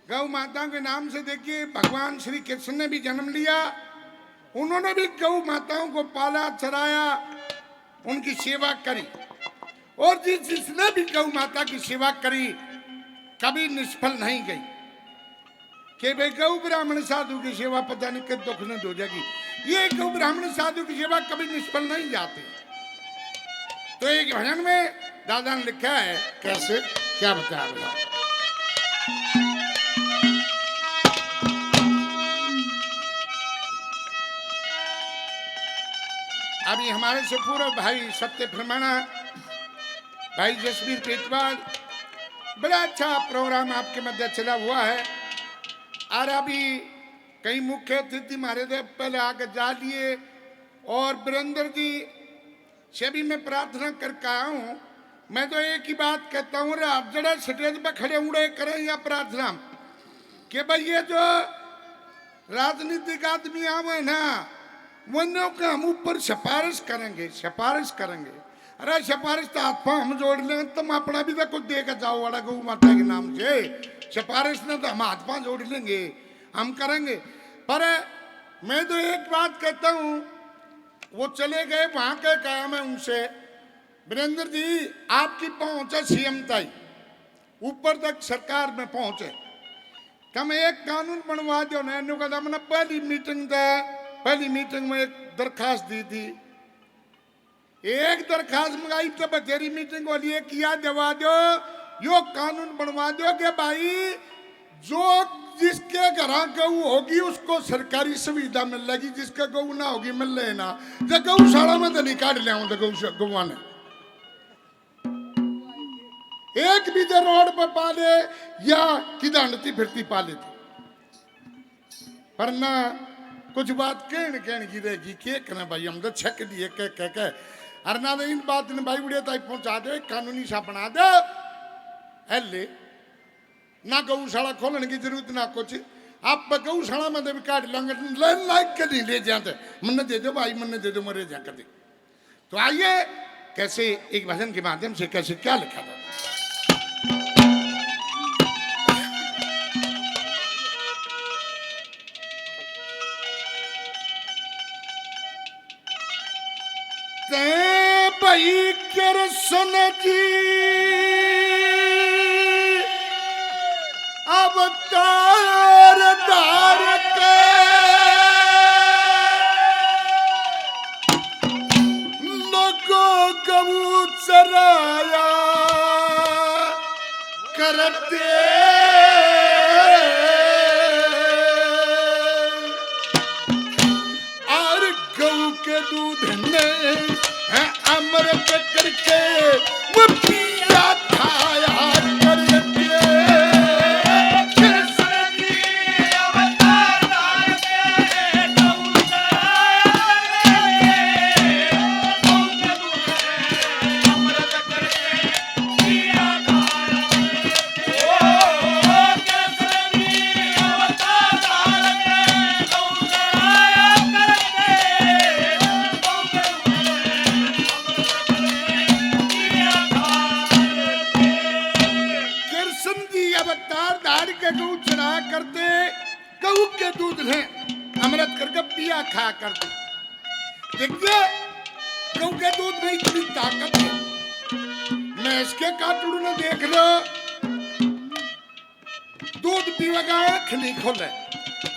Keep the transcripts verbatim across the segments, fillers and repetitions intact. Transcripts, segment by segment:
गौ माता के नाम से, देखिए, भगवान श्री कृष्ण ने भी जन्म लिया, उन्होंने भी गौ माताओं को पाला, चराया, उनकी सेवा करी। और जिस जिसने भी गौ माता की सेवा करी, कभी निष्फल नहीं गई। कि भाई, गौ ब्राह्मण साधु की सेवा पता नहीं कब दुख नहीं हो जाएगी। ये गौ ब्राह्मण साधु की सेवा कभी निष्फल नहीं जाती। तो एक भजन में दादा ने लिखा है, कैसे, क्या बताया भला। अभी हमारे से पूर्व भाई सत्य प्रमाणा, भाई जसवीर पेटवाल, बड़ा अच्छा प्रोग्राम आपके मध्य चला हुआ है। और अभी कई मुख्य अतिथि हमारे दे पहले आके जा लिए। और वीरेंद्र जी से भी मैं प्रार्थना करके आया हूँ। मैं तो एक ही बात कहता हूँ, आप जरा स्टेज पर खड़े उड़े करें या प्रार्थना, कि भाई, ये जो राजनीतिक आदमी आवे ना, वन्यों के हम ऊपर सिफारिश करेंगे, सिफारिश करेंगे। अरे, सिफारिश तो हाथ पाँव हम जोड़ लेंगे, तुम अपना भी तो कुछ दे के जाओ, वाला गौ माता के नाम से। सिफारिश ने तो हम हाथ पाँव जोड़ लेंगे, हम करेंगे। पर मैं तो एक बात कहता हूँ, वो चले गए, वहाँ के कहा मैं उनसे, वीरेंद्र जी, आपकी पहुँच है सीएम ताई, ऊपर तक सरकार में पहुँच है, तुम एक कानून बनवा दो ना। इन्हों का हमने पहली मीटिंग दे, पहली मीटिंग में एक दरखास्त दी थी, एक दरखास्त मंगाई, तो बतेरी मीटिंग वाली है, किया दवा दो, यो कानून बनवा दो कि भाई, जो जिसके घरां गऊ होगी, उसको सरकारी सुविधा मिलेगी, जिसके गऊ ना होगी, मिले ना। जो गौशाला में तो नहीं काट लिया, तो गौ, गौआ ने एक भी दे रोड पे पा ले या किदा हंडती फिरती पा लेती। पर ना, कुछ बात कहन, कहन की रहेगी, के कहना भाई, हम तो छक दिए कह, कह, कह। अरे ना, तो इन बात ने भाई उड़े ताई पहुंचा दे, कानूनी सा बना दे। हल्ले ना गौशाला खोलने की जरूरत ना कुछ, आप गौशाला में भी काट लेंगे, लाइन लाइक के नहीं ले जाते, मन्ने दे दो भाई, मन्ने दे दो, मरे जा कर दे। तो आइए, कैसे एक भजन के माध्यम से कैसे क्या लिखा था। तै भाई कृष्ण जी अवतार धार के लोगों गऊ चराया करते। और गऊ के दूध में है अमृत करके वो पिया खाया करते। कृष्ण जी अवतार धार के गऊ चरा करते, गऊ के दूध ने अमृत करके पिया खा करते। देखिए, गऊ के दूध में इतनी ताकत है। मैं इसके काटड़ू ने देख लो, दूध पीवेगा, आँख नहीं खोले।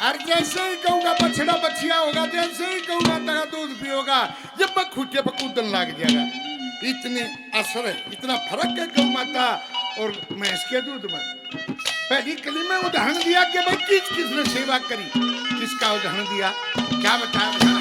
और जैसे ही गऊ का बछड़ा बछिया होगा, जैसे ही गऊ माता का दूध पियोगा, जब मैं खूंटे पर कूदन लग जाएगा। इतनी असर है, इतना फर्क है गऊ माता और भैंस के दूध में। पहली कली में उदाहरण दिया कि भाई किस किसने सेवा करी, किसका उदाहरण दिया, क्या बताया।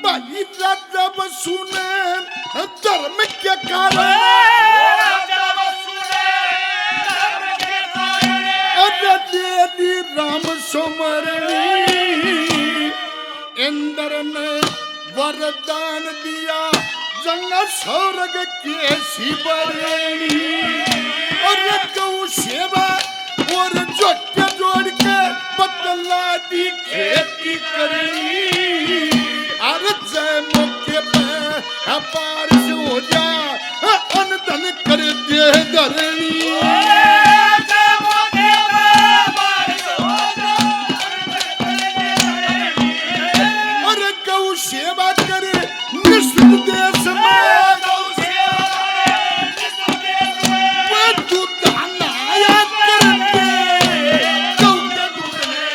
भाई राजा वसु ने धर्म के कारण, अरे दे दी राम सुमरणी। इंद्र ने वरदान दिया, जंग स्वर्ग ऐसी बरनी और गौ सेवा और जोत जोड़ के बदला दी खेती करनी। अरे जय मौके पे बारिश हो जा, अन धन कर दे धरनी। अरे गौ सेवा करे निश्चित देश में, वो दूध नहाया करते। गौ के दूध में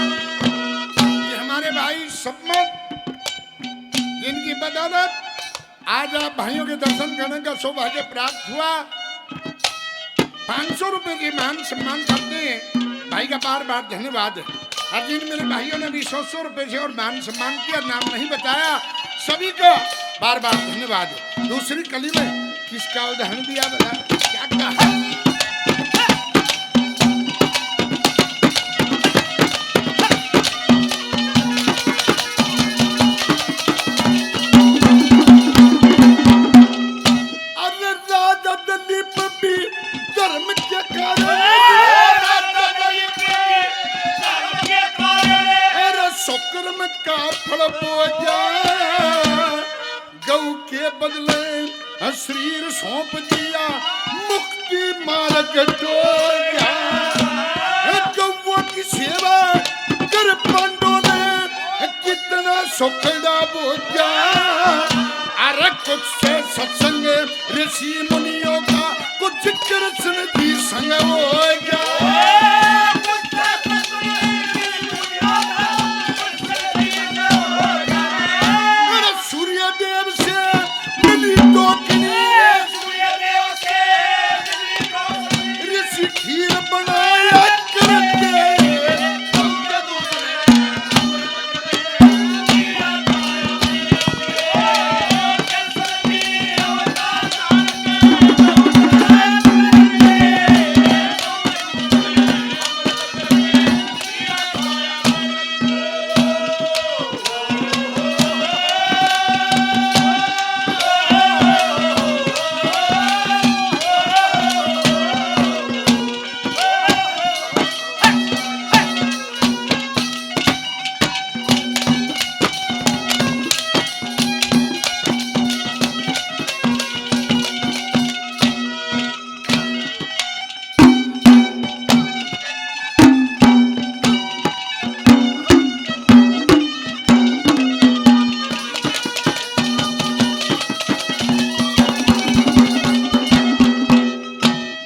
ये हमारे भाई सपमत, जिनकी बदौलत आज आप भाइयों के दर्शन करने का सौभाग्य प्राप्त हुआ। पाँच सौ रुपए के मान सम्मान करते हैं। भाई का बार बार धन्यवाद है। और जिन मेरे भाइयों ने भी सौ सौ रुपए से और मान सम्मान किया, नाम नहीं बताया, सभी का बार बार धन्यवाद है। दूसरी कली में किसका उदाहरण दिया बता, क्या कहा? अरे राजा दलीप भी धर्म के कारण, अरे शुक्र में का फल बोया, गौ के बदले शरीर सौंप दिया, मुक्ति मार्ग टोया। गौ की सेवा कर पांडो ने कितना सुखड़ा बोया। अरे कुछ से सत्संग ऋषि मुनियों का, कुछ कृष्ण जी संग हो गया। अरे सूर्य देव से मिली टोकनी, ऋषि खीर बनाया करते।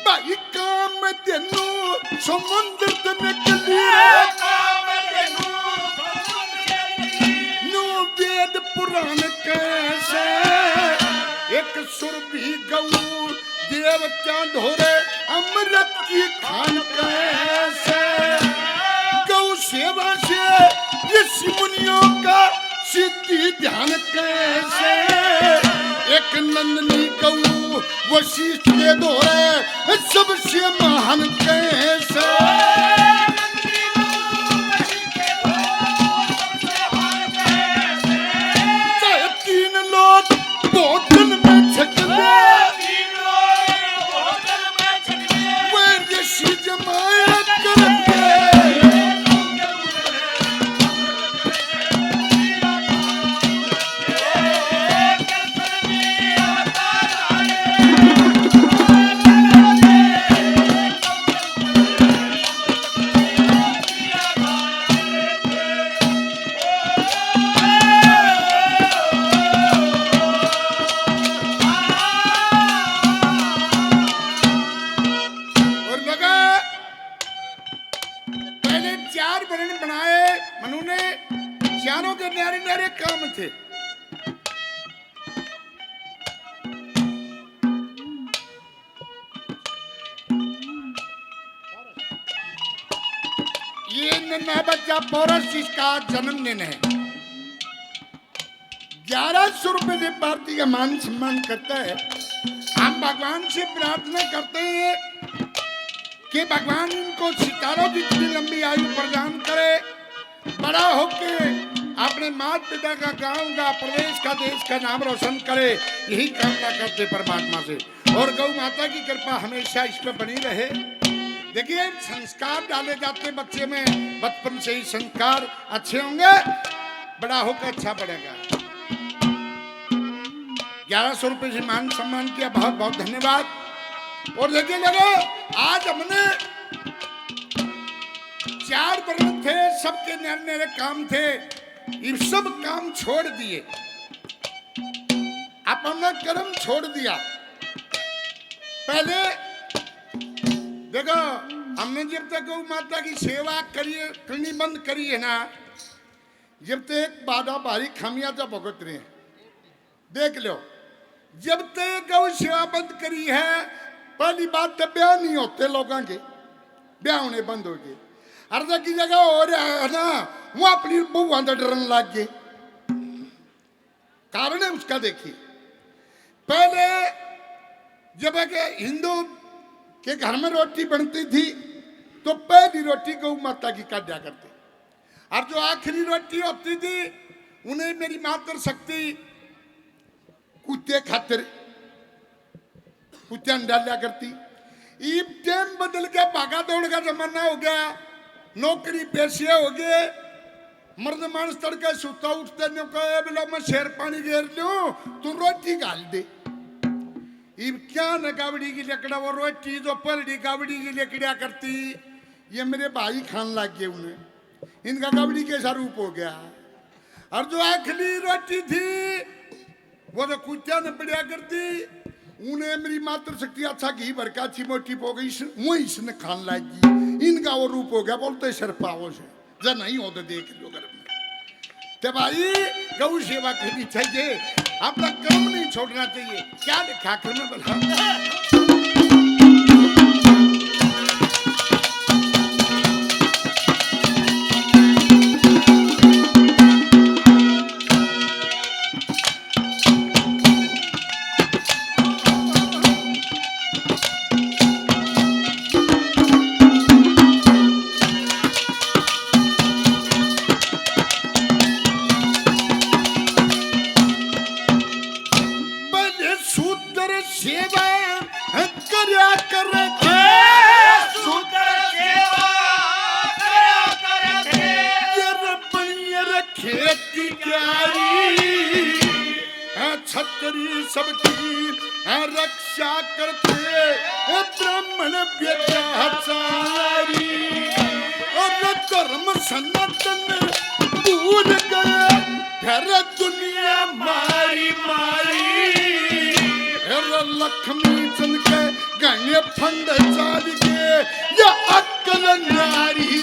भाई काम तेनू समुंदर ते निकली, न्यू वेद पुराण कैसे एक सुरभि गऊ देवता धोरे अमृत की खान कैसे। गौ सेवा से ऋषि मुनियों का सिद्धि ध्यान कैसे। एक नंदनी गऊ वशिष्ठ के धोरे सबसे महान कैसे। चाहे तीन लोक भोजन में छक ले, वे ऋषि जमाया करते। और लगा, पहले चार वर्ण बनाए मनु ने, चारों के न्यारे न्यारे काम थे। ये नन्हा बच्चा पौरस जिसका जन्मदिन है, ग्यारह सौ रुपए से पार्टी का मान सम्मान करता है। हम भगवान से प्रार्थना करते हैं कि भगवान इनको सितारों जितनी लंबी आयु प्रदान करे, बड़ा होके अपने माता पिता का, गांव का, प्रदेश का, देश का नाम रोशन करे, यही कामना करते परमात्मा से। और गौ माता की कृपा हमेशा इस पे बनी रहे। देखिए, संस्कार डाले जाते बच्चे में, बचपन से ही संस्कार अच्छे होंगे, बड़ा होकर अच्छा पढ़ेगा। ग्यारह सौ रुपए से मान सम्मान किया, बहुत बहुत धन्यवाद। और देखिए लोगों, आज हमने चार वर्ण थे, सबके नरे नरे काम थे, ये सब काम छोड़ दिए, अपना कर्म छोड़ दिया। पहले देखो, हमने जब तक गौ माता की सेवा करी, करनी बंद करी है ना, जब तक एक बाधा भारी खामियाजा भुगत रहे हैं। देख लो, जब तक गौ सेवा बंद करी है, पहली बात तो ब्याह नहीं होते लोगों के, ब्याह होने बंद हो गए। अर्जा की जगह हो रहा है ना, वो अपनी बहुआं तो डरन लग गए। कारण है उसका, देखिए, पहले जब एक हिंदू के घर में रोटी बनती थी, तो पहली रोटी गौ माता की काटा करते, और जो आखिरी रोटी होती थी, उन्हें मेरी मातृ शक्ति कुत्ते खातिर, कुत्ते ने डाला करती। इब टाइम बदल गया, भागा दौड़ का जमाना हो गया, नौकरी पेशे हो गए। मर्द मानस तड़के सुता उठते ने कहे, "बेला मैं शेर पानी घेर लूं, तू रोटी घाल दे।" इब क्या न गावड़ी की लकड़ा, वो रोटी जो पलड़ी गावड़ी की लकड़िया करती, ये मेरे भाई खान लग गए उन्हें। इनका गावड़ी कैसा रूप हो गया। और जो आखिरी रोटी थी, वो तो कुत्तिया ने बढ़िया करती, उन्हें मेरी मातृशक्ति अच्छा घी भर के अच्छी मोटी पो गई, इस-, वो इसने खान लागी। इनका वो रूप हो गया, बोलते सिर पाओ से, जब नहीं हो तो देख लो घर में। तो भाई, गौ सेवा करनी चाहिए, अपना कर्म नहीं छोड़ना चाहिए। क्या लिखा आखिर में, बोला? भले शूद्र सेवा करया कर थे। शूद्र सेवा करया कर थे। ये रबनियर खेती क्यारी, हैं छतरी सबकी, हैं रक्षा करते, हैं ब्राह्मण व्यभिचारी। और धर्म सनातन भूल गए, फिर दुनिया मारी मारी। फिर लक्ष्मी चंद के घने फंड चाल के, या अक्ल नारी